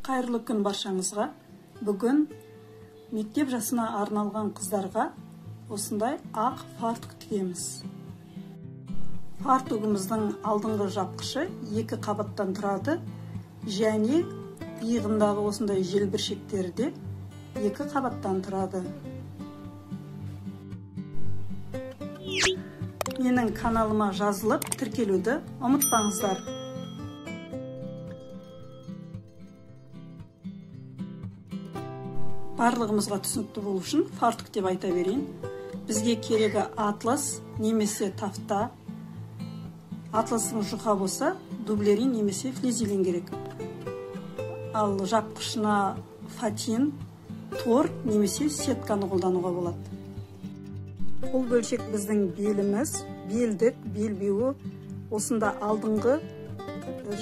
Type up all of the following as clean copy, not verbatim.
Қайырлы күн баршаңызға. Бүгін мектеп жасына арналған қыздарға осындай ақ фартук тігеміз. Фартугіміздің алдыңғы жапқышы екі қабаттан тұрады және иығындағы осындай желбіршектері де екі қабаттан тұрады. Менің каналыма жазылып, тіркелуді ұмытпаңыздар. Барлығымызға түсінікті болу үшін фартук деп айта берейін. Бізге керегі атлас немесе тафта. Атласың жұқа болса, дублерин немесе флизелин керек. Ал жапқышына фатин, тор немесе сетканы қолдануға болады. Бұл бөлшек біздің беліміз, белдік, белбеуі, осында алдыңғы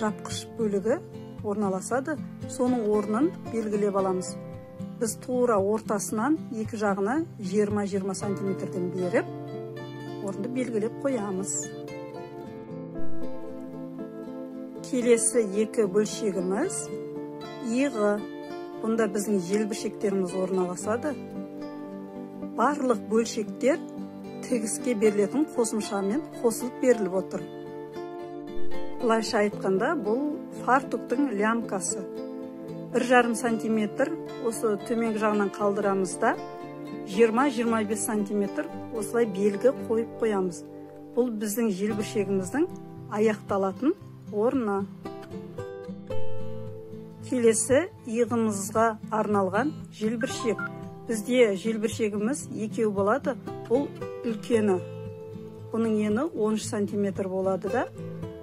жапқыш бөлігі орналасады. Соның орнын белгілеп аламыз. Біз тура ортасынан екі жағына 20-20 сантиметрден беріп, орынды белгілеп қоямыз. Келесі екі бөлшегіміз иығы. Бұнда біздің желбіршектеріміз орналасады. Барлық бөлшектер тігіске берілетін қосымшамен қосылып беріліп отыр. Былайша айтқанда, бұл фартуктың лямкасы. 1,5 сантиметр осы төменгі жағынан қалдырамыз да 20-25 сантиметр осылай белгі қойып қоямыз. Бұл біздің желбіршегіміздің аяқталатын орны. Келесі иығымызға арналған желбіршек. Бізде желбіршегіміз екеу болады. Бұл үлкені. Бұның ені 13 сантиметр болады да,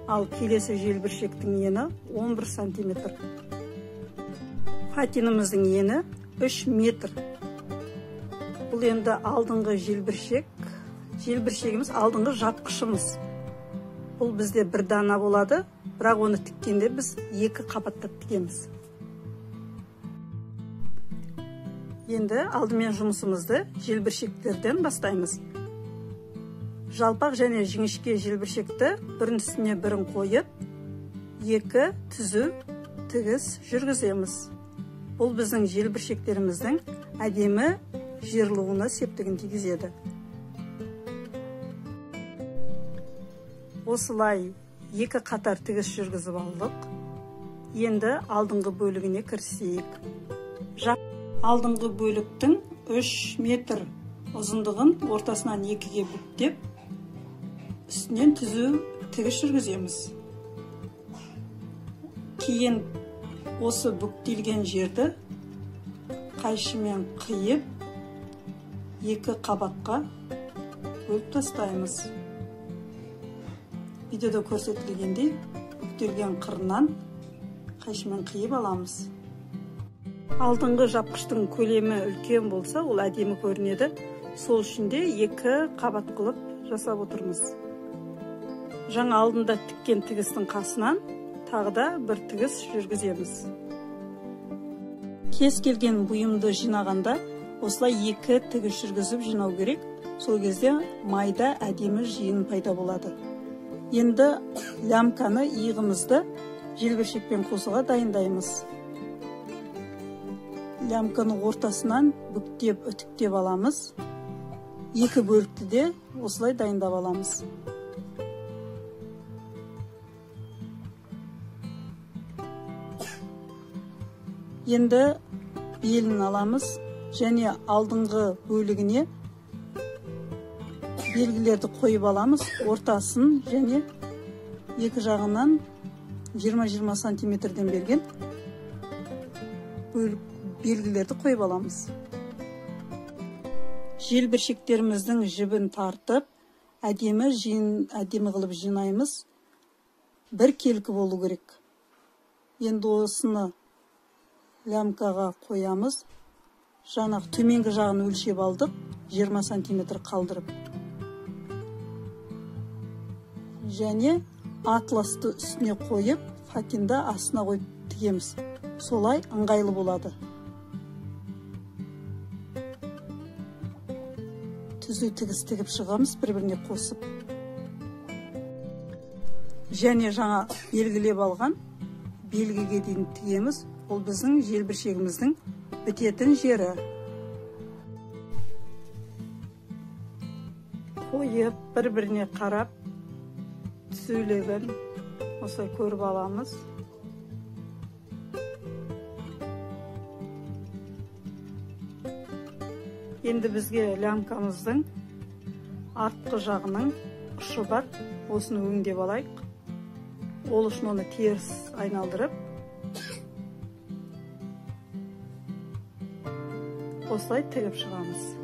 ал келесі желбіршектің ені 11 сантиметр. Фатиніміздің ені 3 метр. Бұл енді алдыңғы желбіршек. Желбіршегіміз алдыңғы жапқышымыз. Бұл бізде бір дана болады, бірақ оны тіккенде біз екі қабаттап тігеміз. Енді алдымен жұмысымызды желбіршектерден бастаймыз. Жалпақ және жіңішке желбіршекті бірінің үстіне бірін қойып, екі түзу тігіс жүргіземіз. Бұл біздің желбіршектеріміздің әдемі жиырылуына септігін тигізеді. Осылай екі қатар тігіс жүргізіп алдық. Енді алдыңғы бөлігіне кірісейік. Алдыңғы бөліктің 3 метр ұзындығын ортасынан екіге бүктеп, үстінен түзу тігіс жүргіземіз. Кейін осы бүктелген жерді қайшымен қиып, екі қабатқа бөліп тастаймыз. Видеода көрсетілгендей бүктелген қырынан қайшымен қиып аламыз. Алдыңғы жапқыштың көлемі үлкен болса, ол әдемі көрінеді. Сол үшін де екі қабат қылып жасап отырмыз. Жаңа алдында тіккен тігістің қасынан тағы да бір тігіс жүргіземіз. Кез келген бұйымды жинағанда осылай екі тігіс жүргізіп жинау керек. Сол кезде майда әдемі жиын пайда болады. Енді лямканы, иығымызды желбіршекпен қосуға дайындаймыз. Лямканы ортасынан бүктеп, үтіктеп аламыз. Екі бөлікті де осылай дайындап аламыз. Енді белін аламыз және алдыңғы бөлігіне белгілерді қойып аламыз. Ортасын және екі жағынан 20-20 сантиметрден берген бөлік белгілерді қойып аламыз. Желбіршектеріміздің жібін тартып, әдемі әдемі қылып жинаймыз. Бір келкі болу керек. Енді осыны лямкаға қоямыз. Жаңағы төменгі жағын өлшеп алдық, 20 сантиметр қалдырып. Және атласты үстіне қойып, фатинді астына қойып тігеміз. Солай ыңғайлы болады. Түзу тігіс тігіп шығамыз, бір-біріне қосып. Және жаңа белгілеп алған белгіге дейін тігеміз. Ол біздің желбіршегіміздің бітетін жері. Қойып, бір-біріне қарап, түзулігін осылай көріп аламыз. Енді бізге лямкамыздың артқы жағының ұшы бар, осыны өңдеп алайық. Ол үшін оны теріс айналдырып, осылай тігіп шығамыз.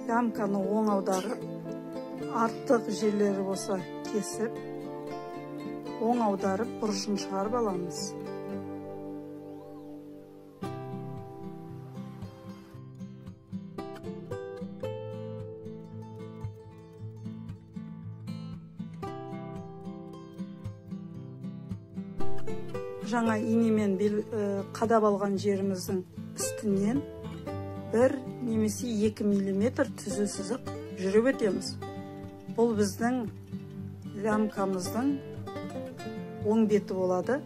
Лямканы оң аударып, артық жерлері болса кесіп, оң аударып бұрышын шығарып аламыз. Жаңа инемен қадап алған жеріміздің үстінен 1 немесе 2 миллиметр түзу сызық жүріп өтеміз. Бұл біздің лямкамыздың оң беті болады.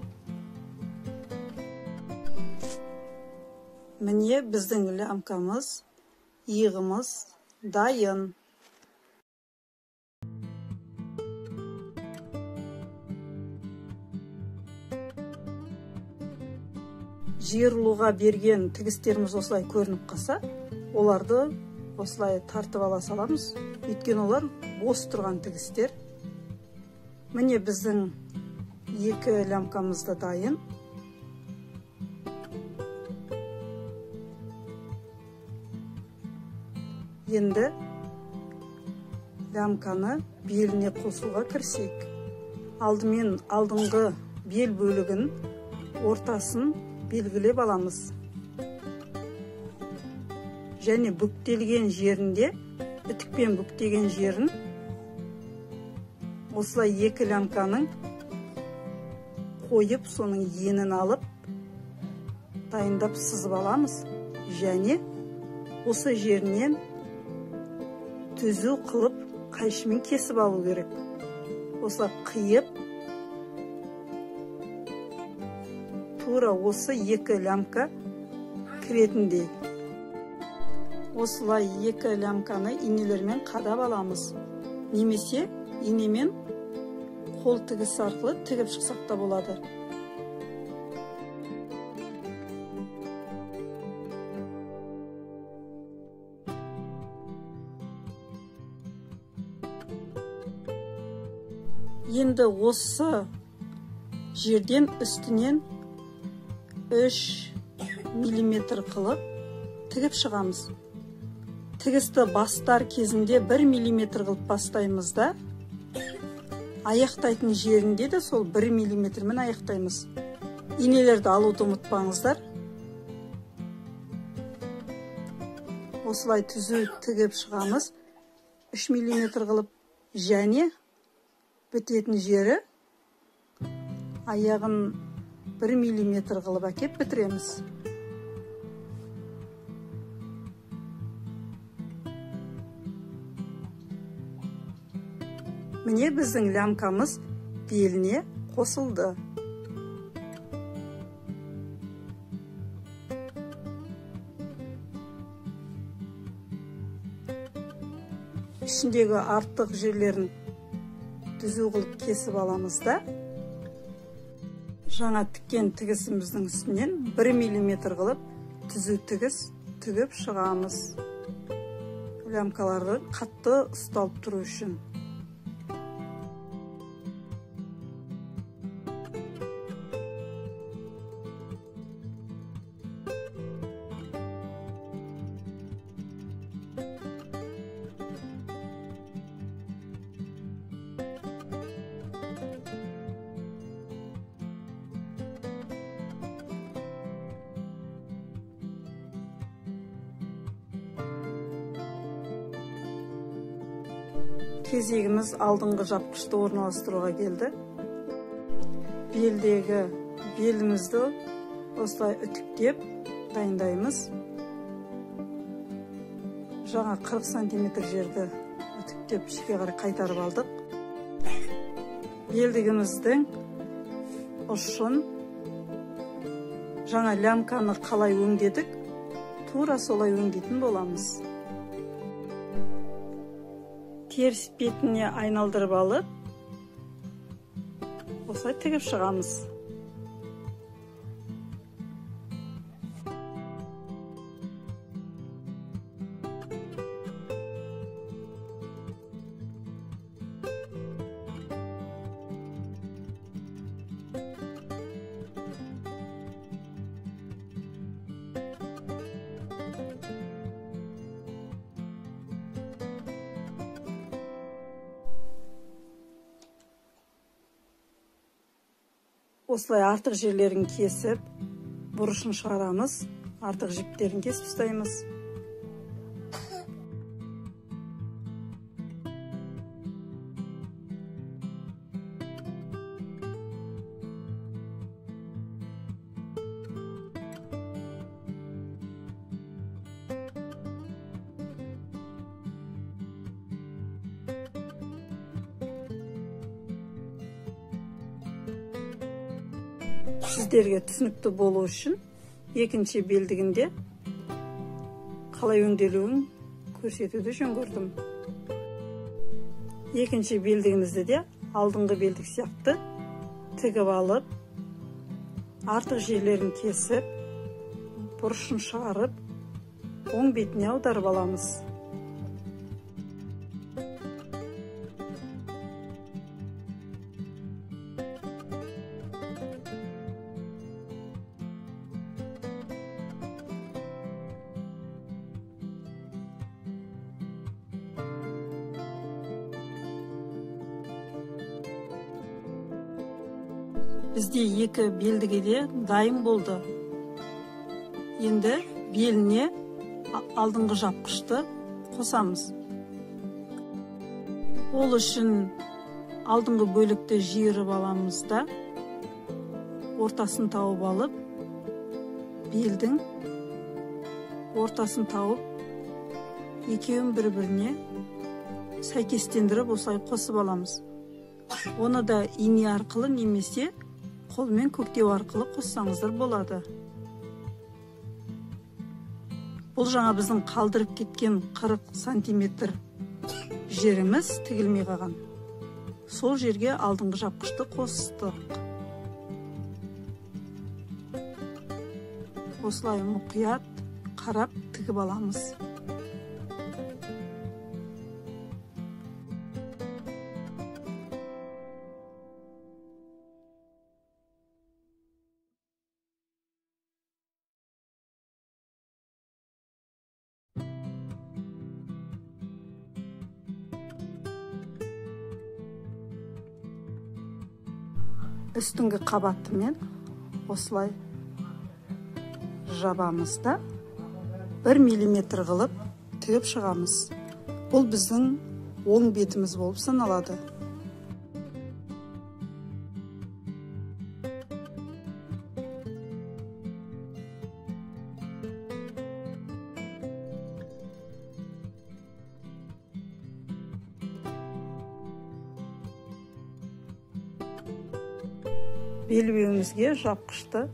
Міне біздің лямкамыз, иығымыз дайын. Жиырылуға берген тігістеріміз осылай көрініп қалса, оларды осылай тартып ала саламыз. Өйткені олар бос тұрған тігістер. Міне біздің екі лямкамыз да дайын. Енді лямканы беліне қосуға кірісейік. Алдымен алдыңғы бел бөлігін ортасын белгілеп аламыз. Және бүктелген жерінде, үтікпен бүктеген жерін осылай екі лямканың қойып, соның енін алып, дайындап сызып аламыз. Және осы жерінен түзу қылып қайшымен кесіп алу керек. Осылай қиып, тура осы екі лямка кіретіндей. Осылай екі лямканы инелермен қадап аламыз. Немесе инемен қол тігісі арқылы тігіп шықсақ та болады. Енді осы жерден үстінен 3 миллиметр қылып тігіп шығамыз. Тігісті бастар кезінде 1 миллиметр қылып бастаймыз да, аяқтайтын жерінде де сол 1 миллиметрмен аяқтаймыз. Инелерді алуды ұмытпаңыздар. Осылай түзу тігіп шығамыз 3 миллиметр қылып, және бітетін жері аяғын 1 миллиметр қылып әкеп бітіреміз. Міне біздің лямкамыз беліне қосылды. Ішіндегі артық жерлерін түзу қылып кесіп аламыз да, жаңа тіккен тігісіміздің үстінен 1 миллиметр қылып түзу тігіс тігіп шығамыз. Лямкаларды қатты ұсталып тұру үшін. Кезегіміз алдыңғы жапқышты орналастыруға келді. Белдегі белімізді осылай үтіктеп дайындаймыз. Жаңа 40 сантиметр жерді үтіктеп ішке қарай қайтарып алдық. Белдігіміздің ұшын жаңа лямканы қалай өңдедік, тура солай өңдейтін боламыз. Теріс бетіне айналдырып алып, осылай тігіп шығамыз. Осылай артық жерлерін кесіп, бұрышын шығарамыз, артық жіптерін кесіп тастаймыз. Сіздерге түсінікті болу үшін екінші белдігінде қалай өңделуін көрсетуді жөн көрдім. Екінші белдігімізді де алдыңғы белдік сияқты тігіп алып, артық жерлерін кесіп, бұрышын шығарып, оң бетіне аударып аламыз. Бізде екі белдігі де дайын болды. Енді беліне алдыңғы жапқышты қосамыз. Ол үшін алдыңғы бөлікті жиырып аламыз да, ортасын тауып алып, белдің ортасын тауып, екеуін бір-біріне сәйкестендіріп осылай қосып аламыз. Оны да ине арқылы немесе қолмен көктеу арқылы қоссаңыздар болады. Бұл жаңа біздің қалдырып кеткен 40 сантиметр жеріміз тігілмей қалған. Сол жерге алдыңғы жапқышты қостық. Осылай мұқият қарап тігіп аламыз. Үстіңгі қабатымен осылай жабамыз да 1 миллиметр қылып тігіп шығамыз. Бұл біздің оң бетіміз болып саналады. Белбеуімізге жапқышты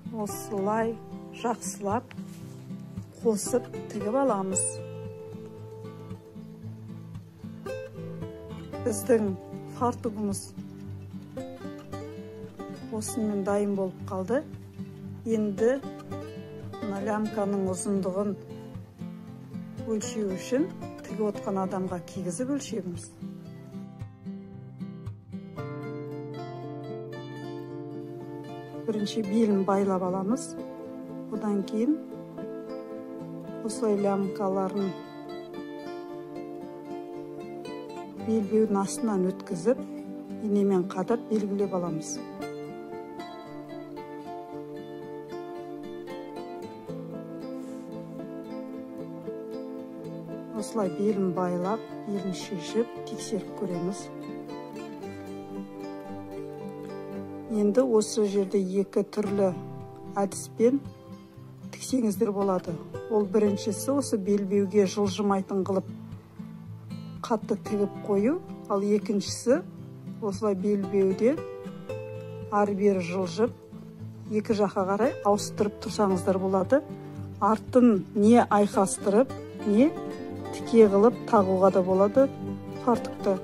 осылай жақсылап қосып тігіп аламыз. Біздің фартугымыз осымен дайын болып қалды. Енді мына лямканың ұзындығын өлшеу үшін тігіп отқан адамға кигізіп өлшейміз. Бірінші белін байлап аламыз. Одан кейін осылай лямкаларын белбеудің астынан өткізіп, инемен қадап белгілеп аламыз. Осылай белін байлап, белін шешіп, тексеріп көреміз. Енді осы жерде екі түрлі әдіспен тіксеңіздер болады. Ол біріншісі осы белбеуге жылжымайтын қылып қатты тігіп қою, ал екіншісі осылай белбеуде ары-бері жылжып, екі жаққа қарай ауыстырып тұрсаңыздар болады. Артын не айқастырып, не тіке қылып тағуға да болады фартукты.